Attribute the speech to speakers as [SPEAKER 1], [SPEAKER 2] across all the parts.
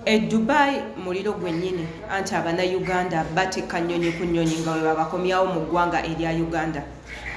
[SPEAKER 1] E Dubai muliro gwennyini anti Abannayuganda batikka nnyonyi ku nnyonyi nga bwe babakomyawo mu ggwanga erya Uganda.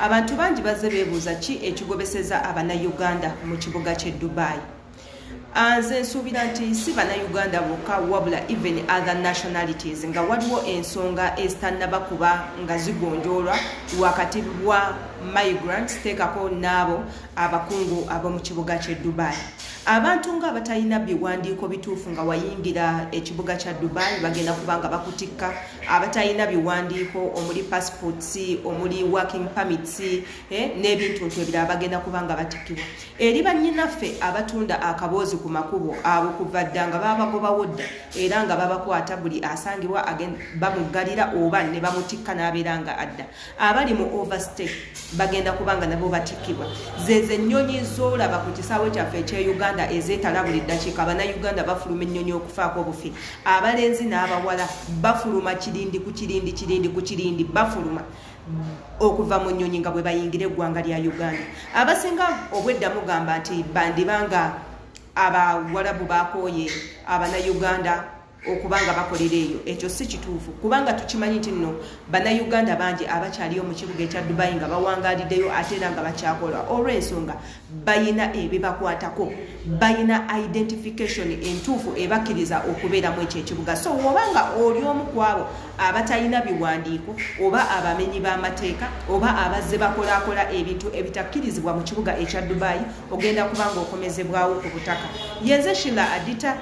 [SPEAKER 1] Abantu bangi bazze beebuuza ki ekigobeseza Abannayuganda mu kibuga ky'e Dubai. Nze nsuubira nti si Bannayuganda bokka wabula even other nationalities nga waliwo ensonga ezitannaba kuba nga zigonjoolwa wakati wa migrants teekako n'abo abakungu ab'omu kibuga ky'e Dubai. Abantu nga abatalina biwandiiko bituufu nga wayingira ekibuga kya Dubai bagenda kuba nga bakutikka. Abatalina biwandiiko omuli passports, omuli working permits n'ebintuntu ebirala bagenda kuba nga batikkibwa. Eri bannyinaffe abatunda akaboozi ku makubo abo kuva dda nga babagobawo dda era nga babakwata buli asangibwa bamuggalira oba ne bamutikka n'abeera nga adda. Abali mu overstay bagenda kuba nga nabo batikkibwa. Zezo ennyonyi z'olaba ku kisaawe kyaffe eky'e Uganda ezeetala buli ddakiika. Bannayuganda bafuluma ennyonyi okufaako obufi. Abalenzi n'abawala bafuluma kirindi ku kirindi, kirindi ku kirindi, bafuluma okuva mu nnyonyi nga bwe bayingira eggwanga lya Uganda. Abasinga obwedda mugamba nti bandiba nga Abawarabu bakooye Abannayuganda okuba nga bakolera eyo. Ekyo si kituufu kubanga tukimanyi nti nno Bannayuganda bangi abakyaliyo mu kibuga ekya Dubai nga bawangaaliddeyo ate era nga bakyakola olw'ensonga bayina ebibakwatako, bayina identification entuufu ebakkiriza okubeeramu ekyo ekibuga. So woba nga oli omu ku abo abatalina biwandiiko oba abamenyi b'amateeka oba abazze bakolaakola ebintu ebitakkirizibwa mu kibuga ekya Dubai, ogenda kuba nga okomezebwawo ku butaka. Yenze Sheila Adita.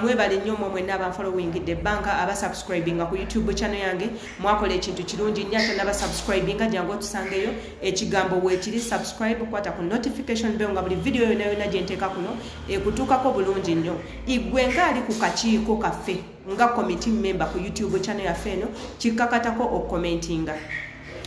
[SPEAKER 1] Mwebale nnyo mwe mwenna abanfollowingidde ebbanga, abasubscribinga ku YouTube channel yange. Mwakola ekintu kirungi nnyo. Ate nabasubscribinga, jangu otusangeyo, ekigambo weekiri subscribe, kwata ku notification bell nga buli video yonna yonna gye nteeka kuno ekutuukako bulungi nnyo. Igwe ng'ali ku kakiiko kaffe nga committee member ku YouTube channel yaffe eno, kikkakatako okukomentinga.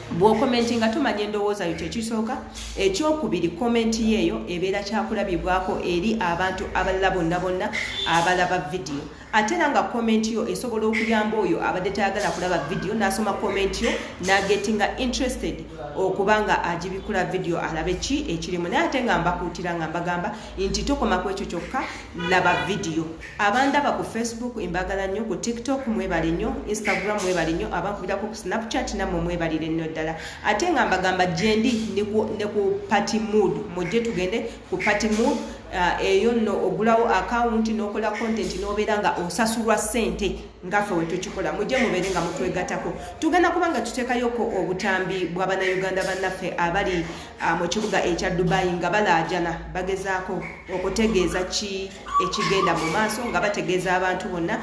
[SPEAKER 1] Bw'okomentinga tumanya endowooza yo, kyekisooka. Ekyokubiri, comment yeeyo ebeera kyakulabibwako eri abantu abalala bonna bonna abalaba vidiyo. Ate era nga comment yo esobola okuyamba oyo abadde tayagala kulaba vidiyo n'asoma comment yo n'agetinga interested okuba nga agibikula vidiyo alabe ki ekirimu. Naye ate nga mbakuutira nga mbagamba nti tokoma ku ekyo kyokka, laba vidiyo. Abandaba ku Facebook mbagala nnyo, ku TikTok mwebale nnyo, Instagram mwebale nnyo, abankubirako ku Snapchat nammwe mwebalire nnyo ddala. Ate nga mbagamba gyendi ne ku Party Mood, mujje tugende ku Party Mood. Eyo nno ogulawo akawunti n'okola content n'obeera nga osasulwa ssente nga ffe wetukikola. Mujje mubeere nga mutwegatako. Tugenda kuba nga tuteekayoko obutambi bw'Abannayuganda bannaffe abali mu kibuga ekya Dubai nga balaajana, bagezaako okutegeeza ki ekigenda mu maaso, nga bategeeza abantu bonna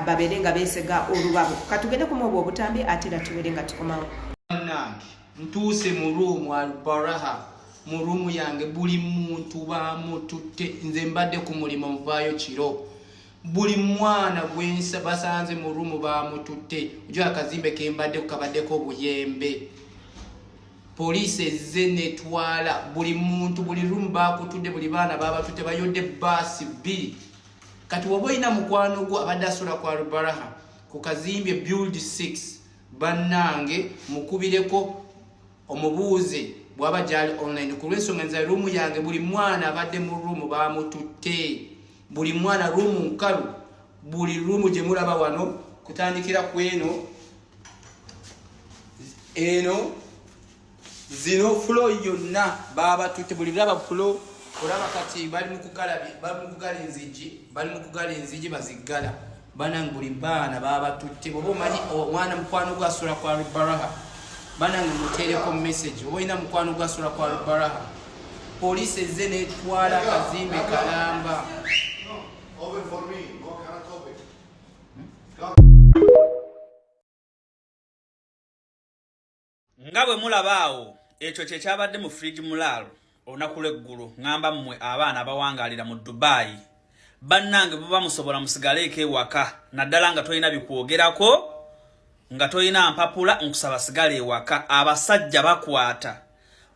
[SPEAKER 1] babeere nga beesega olubabo. Katugende kumu obwo obutambi ate era tubeere nga tukomawo.
[SPEAKER 2] Bannange, ntuuse mu room Albaraha, mu room yange buli muntu bamututte. Nze mbadde ku mulimu, nvaayo kiro. Buli mwana gwensa basanze mu room bamututte. Ojo akazimbe kembadde kabaddeko obuyembe, poliisi ezze netwala buli muntu, buli room bakutudde, buli baana babatutte, bayodde baasi bbiri. Kati woba olina mukwano gwo abadde asula ku Albaraha ku kazimbe build 6, bannange, mukubireko omubuuze bwaba gyali online. Ku lwensonga nze room yange buli mwana abadde mu room bamututte, buli mwana. Room nkalu, buli room gye mulaba wano kutandikira ku eno eno, zino floor yonna babatutte. Buli laba floor olaba kati bali mu kugala enzigi, bali mu kugala enzigi, baziggala. Banange, buli baana babatutte. Bwoba omanyi omwana mukwano gwasula kwa Baraha, banange, muteereko message. Oba olina mukwano gwasula kwa Baraha, poliisi ezze netwala akazimbe kalamba.
[SPEAKER 3] Open for me. No, cannot open.
[SPEAKER 4] Nga bwe mulaba awo, ekyo kye kyabadde mu Fridge Mulaalo olunaku lw'eggulu. Ŋŋamba mmwe abaana abawangaalira mu Dubai, bannange, buba musobola musigaleeko ewaka, naddala nga tolina bikwogerako, nga tolina mpapula. Nkusaba sigala ewaka, abasajja bakwata.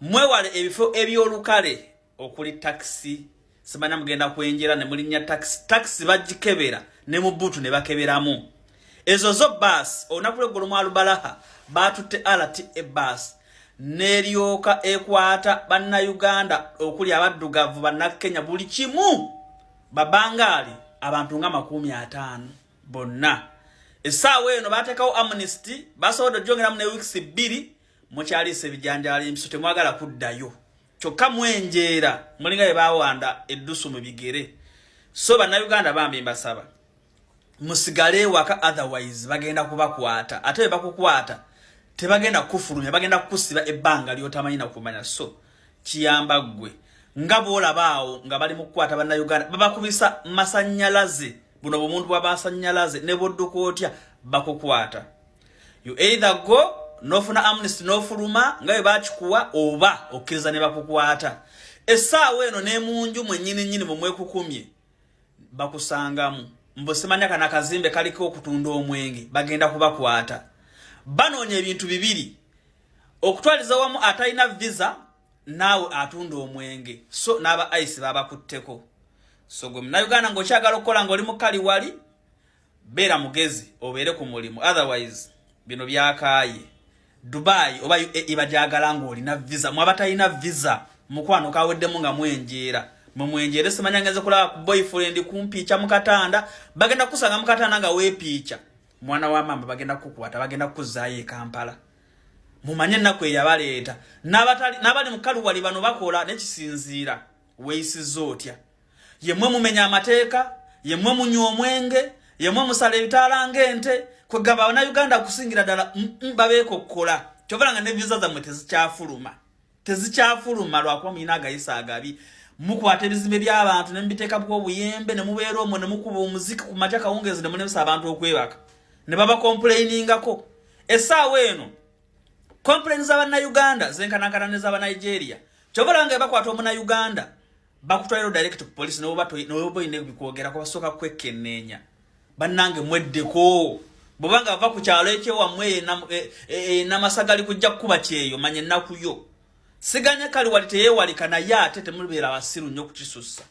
[SPEAKER 4] Mwewale ebifo eby'olukale okuli takisi. Simanya mugenda kwenjera ne mulinnya takisi, takisi bagikebera ne mu buutu ne bakeberamu. Ezo zo baasi, olunaku lw'eggulo mu Alubalaha baatutte RTA baasi n'eryoka ekwata Bannayuganda okuli abaddugavu, Bannakenya, buli kimu, babangaali. abantu nga 50 bonna. Essaawa eno bateekawo amnesty, basobodde ogyongeramu ne weeks 2. Mukyaliisa ebijanjaalo empiso, temwagala kuddayo, kyokka mwenjeera mulinga bye bawanda eddusu mu bigere. So Bannayuganda bambi mbasaba musigale ewaka, otherwise bagenda kubakwata, ate bwe bakukwata tebagenda kukufulumya, bagenda kukusiba ebbanga lyotamanyi nakumanya. So kiyamba ggwe nga bw'olaba awo nga bali mu kukwata Bannayuganda, babakubisa masanyalaze. Buno bumuntu bw'amasanyalaze, ne bwodduka otya bakukwata. You either go n'ofuna amnesty n'ofuluma nga bwe bakikuwa, oba okkiriza ne bakukwata. Essaawa eno ne munju mwennyini nnyini mwe mwekukumye bakusangamu. Mbu simanya kana akazimbe kaliko okutunda omwenge, bagenda kubakwata. Banoonya ebintu bibiri okutwaliza wamu: atalina visa, naawe atunda omwenge. So n'aba ICE babakutteko. So gwe Munauganda ng'okyagala okukola ng'oli mukali wali, beera mugezi, obeere ku mulimu, otherwise bino byakaaye. Dubai oba UAE bajagala ng'olina visa. Mwe abatalina visa, mukwano kaweddemu nga mwenjeera, mwe mwenjeere. Simanya ngenze kulaba ku boyfriend kumpiica mu katanda, bagenda kukusanga mu katanda nga weepiica. Mwana wa mama, bagenda kukukwata, bagenda kukuzzaayo e Kampala. Mumanye ennaku eyabaleeta. N'abali mu kaluwali bano bakola nekisinziira weeyisizza otya. Yemmwe mumenya amateeka, yemmwe munywa omwenge, yemmwe musala ebitaala ng'ente. Kwegamba Bannayuganda kusingira ddala babeekokkola. Kyova nga ne visa zammwe tezikyafuluma, tezikyafuluma, lwakuba mulina agayisa agabi. Mukwata ebizimbe by'abantu ne mubiteekako obuyembe ne mubeera omwo ne mukuba omuziki ku makya, kawungeezi, ne mulemesa abantu okwebaka ne babacomplainingako. Essaawa eno complain z'Abannayuganda zenkanankana ne z'Abanigeria. Kyova olaba nga bakwata Omunnayuganda, bakutwaliro direct ku police, noba olina ebikwogerako basooka kwekenneenya. Bannange, mweddeko. Bwobanga bava ku kyalo ekyewammwe namasagali kujja kukuba kyeyo, manya ennaku yo. Siganya kali wali teyeewalika, naye ate temubeera basiru nnyo kukisussa.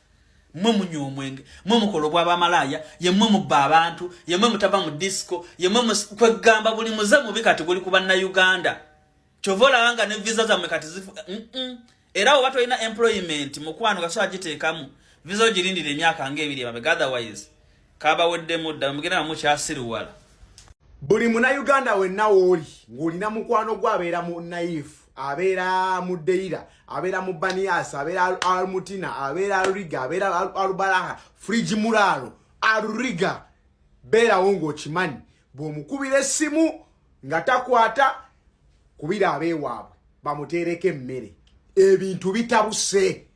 [SPEAKER 4] Mmwe munywa omwenge, mmwe mukola obwabamalaaya, yemmwe mubba abantu, yemmwe mutava mu disco, yemmwe kwegamba buli muze mubi kati guli ku Bannayuganda. Kyova olaba nga ne visa zammwe kati zifu. Era oba tolina employment, mukwano, kasobola giteekamu visa ogirindira emyaka nga 2 emabega, otherwise kabaweddemu dda, mugenda mukyasiriwala.
[SPEAKER 5] Buli Munauganda wenna wooli ng'olina mukwano gwo abeera mu Naifu, abeera mu Deira, abeera mu Banias, abeera Almutina, abeera Alriga, abeera Alubalaha, Friji, Mulaalo, Aluriga, beerawo ng'okimanyi bw'omukubira essimu nga takwata, kubira abeewaabwe bamuteereko emmere. Ebintu bitabuse.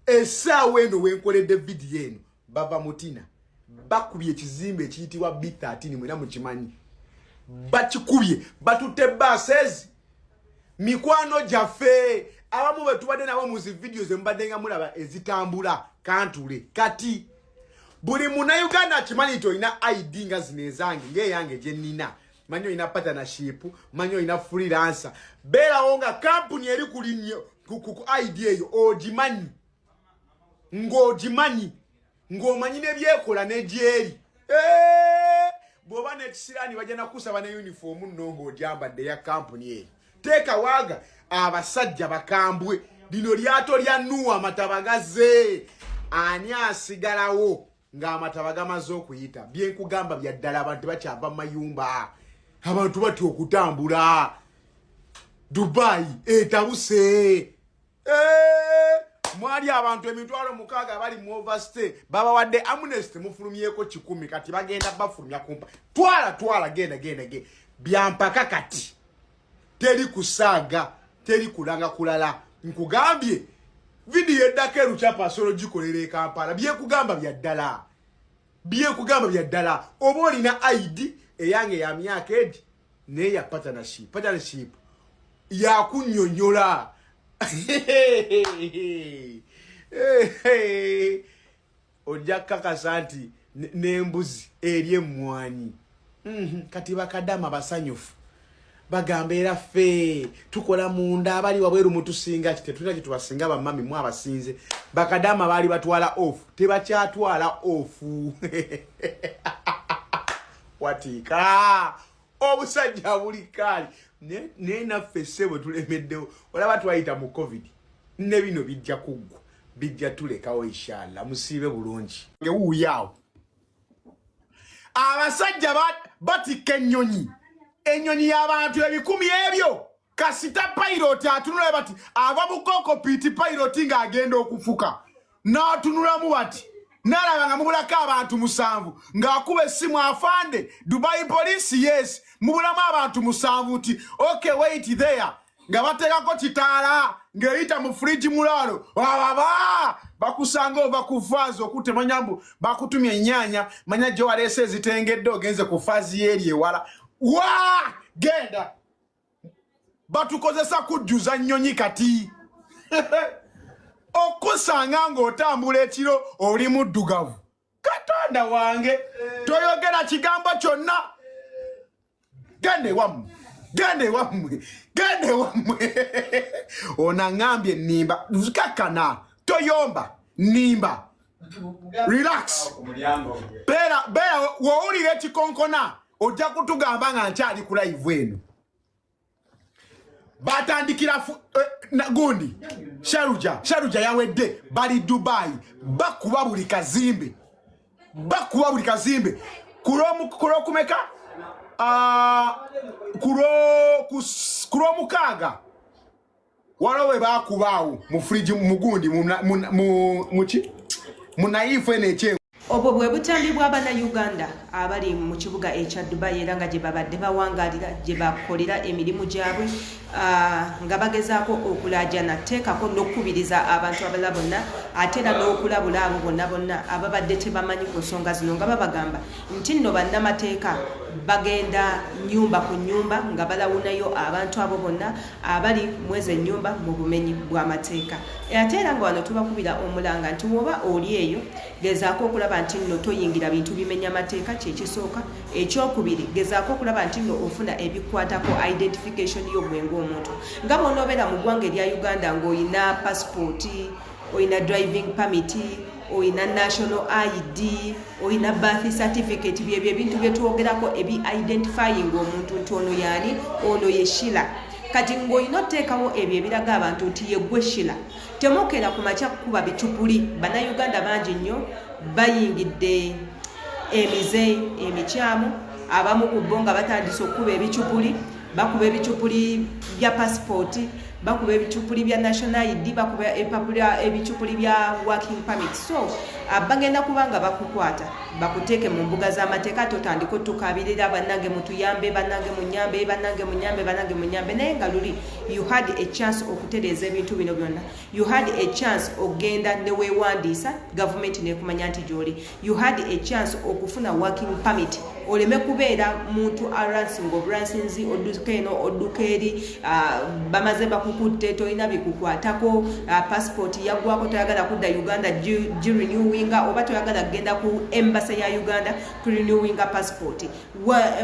[SPEAKER 5] Essaawa eno wenkoledde vidiyo eno, bava Mutina, bakubye ekizimbe ekiyitibwa B13, mwena mukimanyi. Bakikubye, batutte baasezi. Mikwano gyaffe abamu bwe tubadde nabo mu zi vidiyo ze mubadde nga mulaba ezitambula kantule. Kati buli Munauganda akimanyi nti olina ID nga zino ezange, ngaeyange gye nnina, manyi olina partnership, manyi olina freelancer, beerawo nga kampuni eri ku linnyo ku ID eyo ogimanyi, ng'ogimanyi, ng'omanyi nebyekola negyeri. Bw'oba n'ekisiraani bajja nakusaba ne uniform nno ng'ogyambadde ya kampuni eyo. Teeka waaga abasajja bakambwe. Lino lyato lya Nuwa, amataba gazze, ani asigalawo ng'amataba gamaze okuyita? Byenkugamba bya ddala. Abantu tebakyava mu mayumba, abantu batya okutambula. Dubai etabuse. Mwali abantu 60,000 abali mu overstay, babawadde amnesty, mufulumyeko 100, kati bagenda bafulumya kumpa. Twala, twala, genda, genda, genda, byampaka. Kati teri kusaaga, teri kulanga kulala. Nkugambye vidiyo eddako erukyapa asobola ogikolera e Kampala. Byekugamba bya ddala, byekugamba bya ddala. Oba olina ID eyange ya myaka egi naye ya partnership, partnership yakunnyonnyola. Ojja kukakasa nti n'embuzi eri emmwanyi. Kati bakadama basanyufu, bagamba era ffe tukola munda, abali wabweru mutusinga ki? Tetulina kyetubasinga. Bamami mu abasinze bakadama baali batwala off, tebakyatwala off. Watiika obusajja buli kaali. Naye naffe ssebo tulemeddewo. Olaba twayita mu COVID, ne bino bijja kuggwa, bijja tulekawo inshallah. Musiibe bulungi. Ngewuuyaawo. Abasajja batikka ennyonyi, ennyonyi y'abantu 1000 ebyo. Kasita pilot atunula bati, ava mu cockpit pilot ng'agenda okufuka, n'atunulamu bati, n'alaba nga mubulako abantu 7, ng'akuba essimu, afande Dubai police, yes, mubulamu abantu 7, nti okay, wait there, nga bateekako kitaala ng'eyita mu fridge mulaalo, ababa bakusanga ova ku faazi okutte, manya mbu bakutumya ennyaanya, manya gye waleese ezitengedde, ogenze ku faazi y'eri ewala wa genda. Batukozesa kujjuza nnyonyi. Kati okusanga ng'otambula ekiro oli muddugavu, Katonda wange, toyogera kigambo kyonna. Genda ewammwe, genda ewammwe, genda ewammwe. Ono aŋŋambye nnimba. Kakkana, toyomba, nnimba, relax, beera beera. W'owulira ekikonkona ojja kutugamba nga nkyali ku live eno. Batandikira gundi Sharjah, Sharjah yawedde, bali Dubai, bakuba buli kazimbe, bakuba buli kazimbe. Kulwokumeka? Ku lwomukaaga waliwo bwe bakubaawo mu fridge mugundi muki munayifu eno ekye.
[SPEAKER 1] Obwo bwe butambi bw'Abannayuganda abali mu kibuga ekya Dubai, era nga gye babadde bawangaalira, gye bakolera emirimu gyabwe, nga bagezaako okulaajana, teekako n'okukubiriza abantu abalala bonna, ate era n'okulabula abo bonna bonna ababadde tebamanyi ku nsonga zino, nga babagamba nti nno bannamateeka bagenda nyumba ku nyumba nga balawunayo abantu abo bonna abali mwezi ennyumba mu bumenyi bw'amateeka. Ate era nga wano tubakubira omulanga nti woba oli eyo, gezaako okulaba nti nno toyingira bintu bimenya mateeka, kyekisooka. Ekyokubiri, gezaako okulaba nti nno ofuna ebikwatako identification yo gwe ng'omuntu, nga bw'onoobeera mu ggwanga erya Uganda ng'olina passport, olina driving permit, olina national ID, olina birth certificate. Byebyo ebintu byetwogerako ebi identifying omuntu nti ono yaani, ono ye Shila. Kati ng'olina oteekawo ebyo ebiraga abantu nti yeggwe Shila. Temukeera ku makya kukuba bicupuli. Bannayuganda bangi nnyo bayingidde emize emikyamu. Abamu ku bo nga batandise okukuba ebicupuli, bakuba ebicupuli bya pasipooti, bakuba ebicupuli bya national ID, bakuba ebipapula, ebicupuli bya working permit. So bagenda kuba nga bakukwata, bakuteeke mu mbuga z'amateeka, ate otandika otukabirira, bannange mutuyambe, bannange munyambe, bannange munyambe, bannange munyambe. Naye nga luli you had a chance okutereeza ebintu bino byonna. You had a chance okugenda neweewandiisa, gavumenti nekumanya nti gyoli. You had a chance okufuna working permit, oleme kubeera muntu aransinga oburansinzi, odduka eno, odduka eri, bamaze bakukutte, tolina bikukwatako, passport yaggwako, toyagala kudda Uganda girenewinga, oba toyagala kugenda ku embassy ya Uganda kurenewinga passport.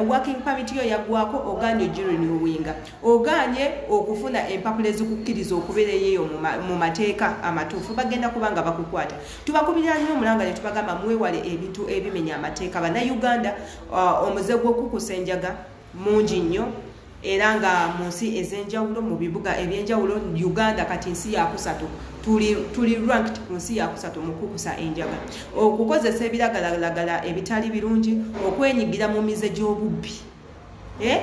[SPEAKER 1] Working permit yo yaggwako, oganye ogirenewinga, oganye okufuna empapula ezikukkiriza okubeera eyo mu mateeka amatuufu, bagenda kuba nga bakukwata. Tubakubirira nnyo omulanga ne tubagamba mwewale ebintu ebimenya amateeka. Bannayuganda, omuze gw'okukusa enjaga mungi nnyo, era nga mu nsi ez'enjawulo, mu bibuga ebyenjawulo, Uganda kati nsi yakusatu, tuli ranked ku nsi yakusatu mu kukusa enjaga, okukozesa ebiragalalagala ebitali birungi, okwenyigira mu mize gy'obubbi. Eh?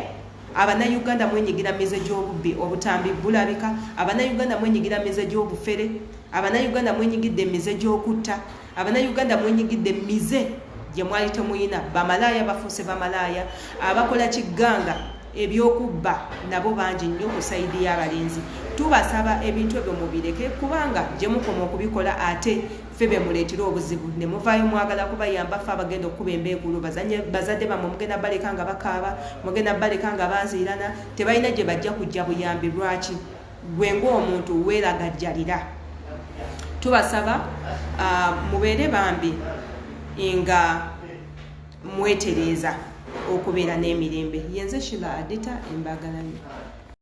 [SPEAKER 1] Abannayuganda mwenyigira mize gy'obubbi, obutambi bulabika. Abannayuganda mwenyigira mize gy'obufere. Abannayuganda mwenyigidde emize gy'okutta. Abannayuganda mwenyigidde emize gye mwali temuyina. Bamalaaya bafuuse bamalaaya, abakola kigganga, ebyokubba nabo bangi nnyo ku side y'abalenzi. Tubasaba ebintu ebyo mubireke, kubanga gye mukoma okubikola ate ffe be muleetera obuzibu, ne muvaayo mwagala kubayamba, ffe abagenda okukuba embeekulu. Bazadde bammwe mugenda baleka nga bakaaba, mugenda baleka nga baziirana, tebalina gye bajja kujja buyambi. Lwaki gwe ng'omuntu weeragajjalira? Tubasaba mubeere bambi nga mwetereeza okubeera n'emirembe. Yenze Shila Adita, embaagala nnyo.